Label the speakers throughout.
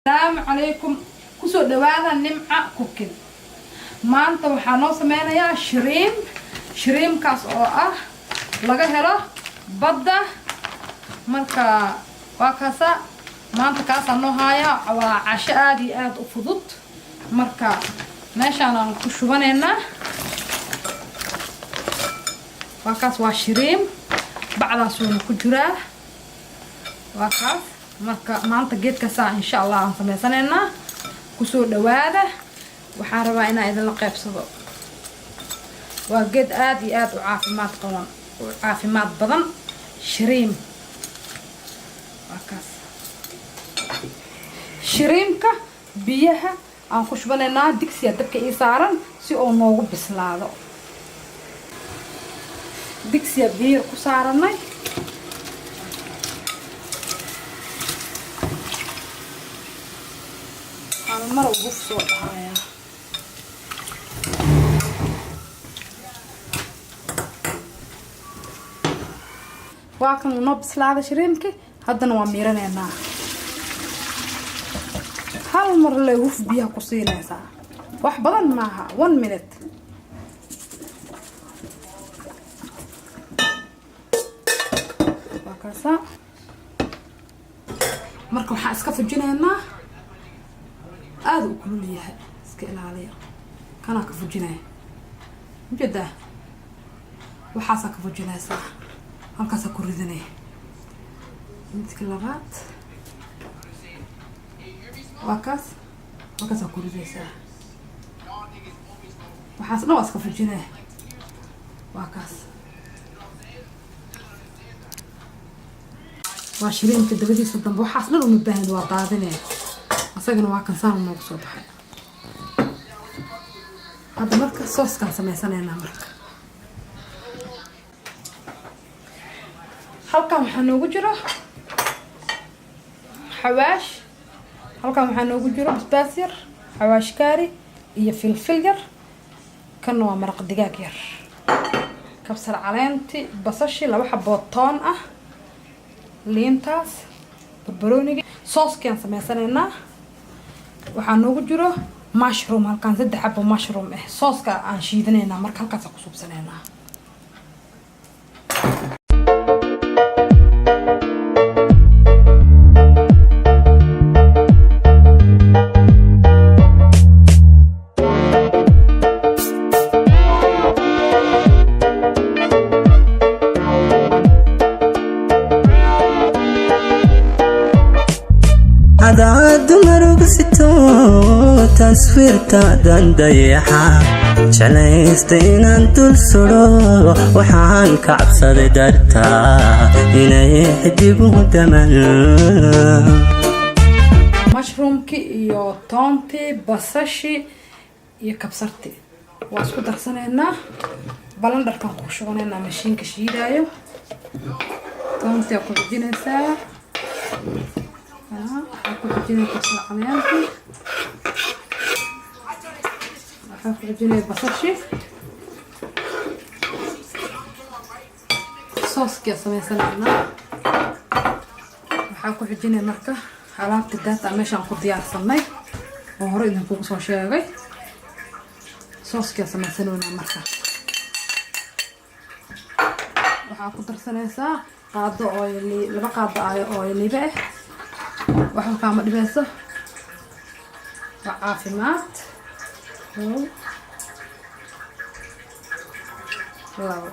Speaker 1: Asalaamu calaykum, kusoo dhawaada Nimca Cooking. Maanta waxaa noo sameynayaa shrimp, shrimpkaas oo ah laga helo badda. Marka waa kaasa, maanta kaasaa noo haaya. Waa casho aada iyo aada u fudud. Marka meeshaan aan ku shubanaynaa waa kaas, waa shrimp, bacdaasuuna ku jiraa, waa kaas. Marka maanta geedkaasaa insha Allah aan sameysanaynaa. Kusoo dhawaada. Waxaan rabaa inaan idinla qeybsado. Waa geed aada iyo aada u caafimaad qaban, u caafimaad badan. Shrimp waa kaas. Shrimpka biyaha aan ku shubanaynaa, digsiya dabka ii saaran si uu noogu bislaado. Digsiya biyo ku saaranay. Mar ugu soo dhahayaa waa kan, noo bislaada shrimpki. Haddana waa miiranaynaa. Hal mar le huf biyaha ku siinaysaa, wax badan maaha, one minute. Waa kaasa. Marka waxaan iska fujinaynaa, aada u kulul yahay, iska ilaaliya. Kanaa ka fujinaya, ujeedaa? Waxaasaa ka fujinaysaa, halkaasaa ku ridanaya. Midka labaad waa kaas, halkaasaa ku ridaysaa. Waxaas dhan waa iska fujinaya. Waa kaas, waa shrimpka dabadiisa dambe. Waxaas dhan uma baahan, waa daadinaya. Asagana waa kan, saan noogu soo baxay. Hadda marka saucekaan sameysanaynaa. Marka halkan waxaa noogu jiro xawaash, halkan waxaa noogu jiro basbaas yar, xawaash kaari iyo filfil yar. Kanna waa maraq digaag yar, kabsar caleenti, basashi, laba xabood toon ah, liintaas, barbarooniga. Saucekiaan sameysanaynaa. Waxaa noogu jiro mushroom halkan, saddex xabo mushroom ah. Sauceka aan shiidanaynaa, marka halkaasaan ku suubsanaynaa.
Speaker 2: Hadaad dumarug sito, taswiirtaadan dayaxa jeclaysta inaan dul sudho. Waxaan ka cabsaday dartaa inay xidiguhu daman.
Speaker 1: Mushroomki iyo toontii, basashi iyo kabsarti waa isku darsanaynaa. Blenderkan ku shubanaynaa, mashiinka shiidaayo. Toontii ku xijinaysaa, waxaa ku xijinaya kabsar caleentii, waxaa ku xijinaya basashi. Saucekia sameysanaynaa. Waxaa ku xijinaya marka alaabta daata meeshaan ku diyaarsanay oo hore idinkugu soo sheegay. Saucekia sameysanaynaa. Marka waxaa ku darsanaysaa qaado oo laba qaado oo liibe ah. Waxba kaama dhibeyso, waa caafimaad. Kow, labo.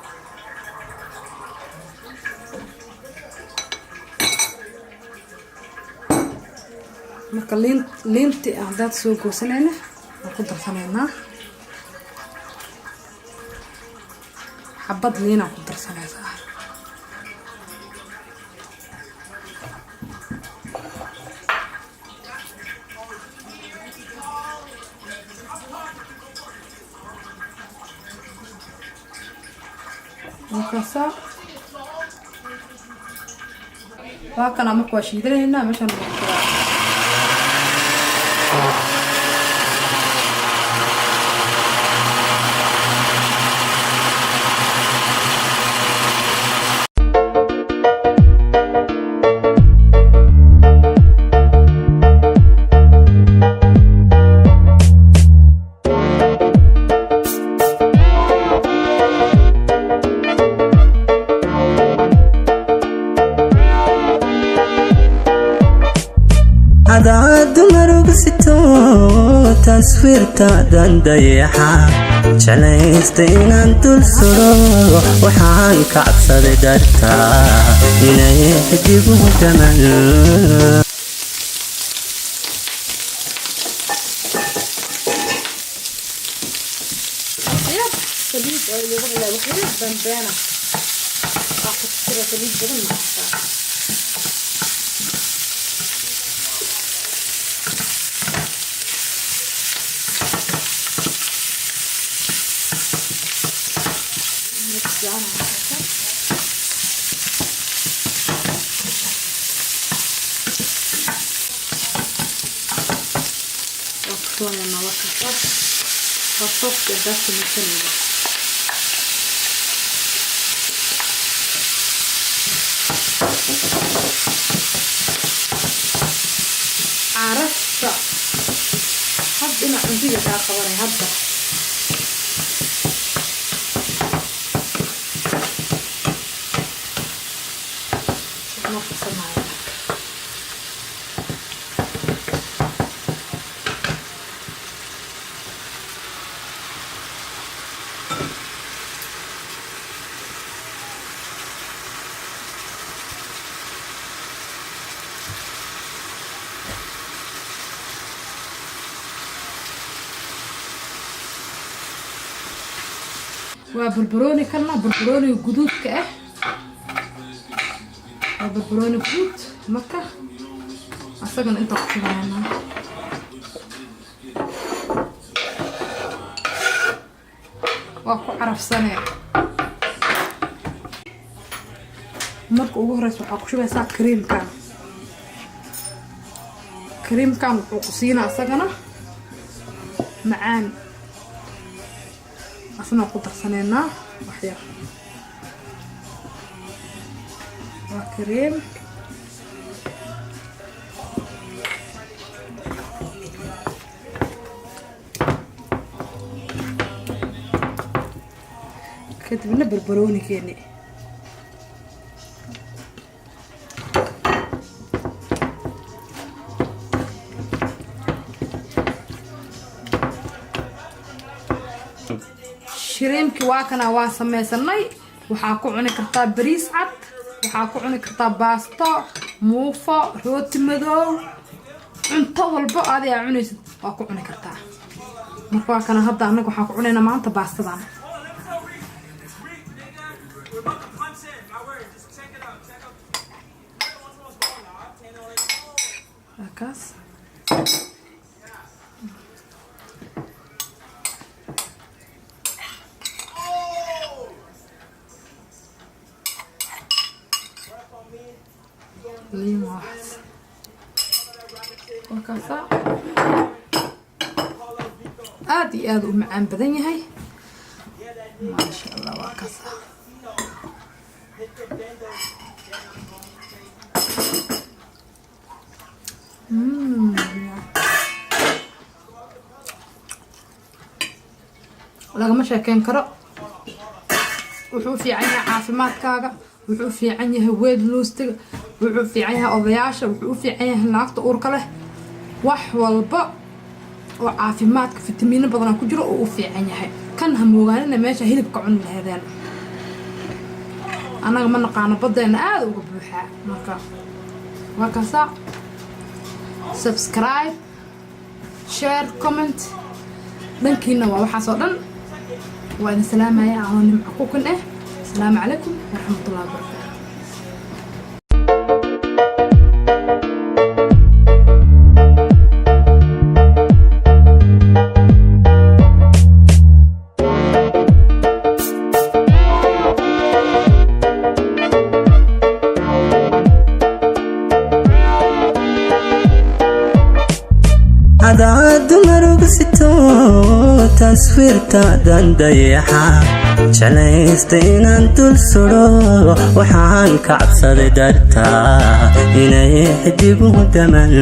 Speaker 1: Marka liin, liinti haddaad soo goosanayna, waan ku darsanaynaa. Xabad liinaa ku darsanaysaa. Markaasa waa kana. Marka waa shiidanaynaa, meeshaan lagu shubaa.
Speaker 2: Adaa dumar ugu sito taswiirtaadan dayaxa, jeclaysta inaan dul suro. Waxaan ka cabsaday dartaa inay xidiguhu daman.
Speaker 1: Yar saliid oo lagu helaa, wax yar bambeena waa ku jira, saliid badan ma haystaa. Mid fiican aa haysaa. Waa ku shubaneynaa. Waa kaas, waa sauce hadaa sameysanayna. Carafta hadda ina cuntiga kaa qabanay hadda. Ma qasanaayo marka. Waa barbarooni kana, barbarooniga guduudka ah, waa barbarooni guduud. Marka asagana intaa ku shubaynaa. Waa ku carafsanee. Marka ugu horeysa waxaa ku shubaysaa creamkan. Creamkan wuxuu ku siinaa asagana macaan. Asna ku darsaneynaa wax yar, waa cream. Kadibna barbaroonigeeni. Shrimpki waa kana, waa sameysanay. Waxaa ku cuni kartaa bariis cad, waxaa ku cuni kartaa baasto, muufo, rooti madow, cunto walbo adi aa cunaysid waa ku cuni kartaa. Marka waa kana. Hadda annaga waxaan ku cunaynaa maanta baastadan.
Speaker 3: We're about to punch in. My word. Just check it out. Check out. We're the ones who's going now. You know, like, oh.
Speaker 1: Waa kaas.
Speaker 3: Oh! Rep on me.
Speaker 1: Liin waa waxaas, waa kaasa. Aada iyo aada u macaan badan yahay, maasha Allah. Waa kaasa.
Speaker 3: Hit the bendo.
Speaker 1: Lagama sheekeyn karo. Wuxuu u fiican yahay caafimaadkaaga, wuxuu u fiican yahay weight losstiga, wuxuu u fiican yahay odayaasha, wuxuu u fiican yahay naagta uurka leh. Wax walba oo caafimaadka, fitamiino badanaa ku jiro oo u fiican yahay. Kan ha moogaanina meesha hilibka cuni laheedeen. Annaga ma naqaano, badeena aada uga buuxaa. Marka waa kaasa. Subscribe, share, comment dhankiina waa waxaas oo dhan. Waa idin salaamaya anoo Nimco Kukan ah. Asalaamu calaykum waraxmatullahi wabarakaatu.
Speaker 2: Adaa dumar ugu sito taswiirtaadan dayaxa, jeclaysta inaan dul suro. Waxaan ka cabsaday dartaa inay xidiguhu daman.